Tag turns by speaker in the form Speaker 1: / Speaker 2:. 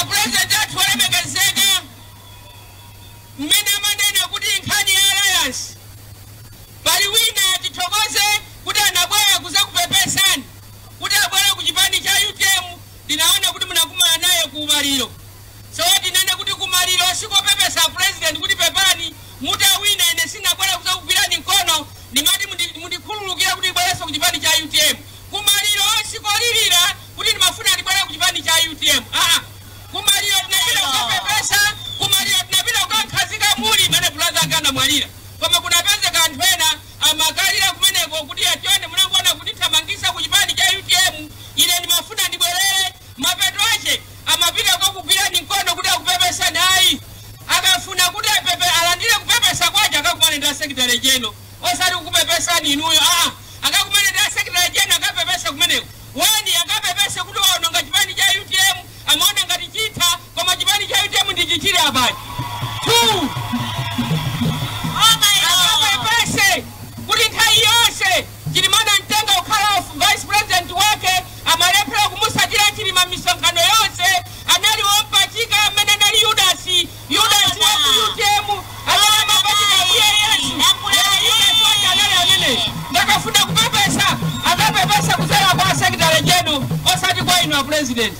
Speaker 1: A president athu olemekezeka, mmene amanena kuti nkhani ya alliance, pali wina, tithokoze kuti anabwera kuzakupepesani kuti abwere ku chipani cha UTM. Ndinaona kuti munakumana naye ku maliro. So tinene kuti kumaliro sikopepesa president kuti pepani, mutawina ine sinabwera kuzakugwirani mkono, ndimati mundikhululukira kuti ibwerenso ku chipani cha UTM. Kumaliro sikolilira kuti ndimafuna ndibwere ku chipani cha UTM. Aa, kumaliro tinapita kukapepesa, kumaliro tinapita kukankhazika muli mene brother anga anamwalira. Koma kunapezeka anthu ena amakalira kumeneko kuti atione, munangoona kutithamangisa ku chipani cha UTM, ine ndimafuna ndibwerere. Mapeto ache amapita kukugwirani mkono kuti akupepesani. Ayi, akafuna kuti apepe alandire kupepesa kwache, akakumane ndi secretary general, osati kukupepesani inuyo. Aa, akakumane ndi secretary general, akapepesa kumeneko. One, akapepese kuti waononga chipani cha UTM, amaona ngati chitha, koma chipani cha UTM ndi chichili apachi. Two, akapepese kuti nthawi yonse Chilima anamtenga kukhala vice president wake, amalephera kumusatira Chilima misonkhano yonse, anali wompachika amene anali Yudasi, Yudasi wa ku UTM amene amapachika Ambuye Yesu. Lero Yudasi wake anali amene. Ndakafuna kupepesa, akapepesa kudzera kwa secretary general, osati kwa inu a president.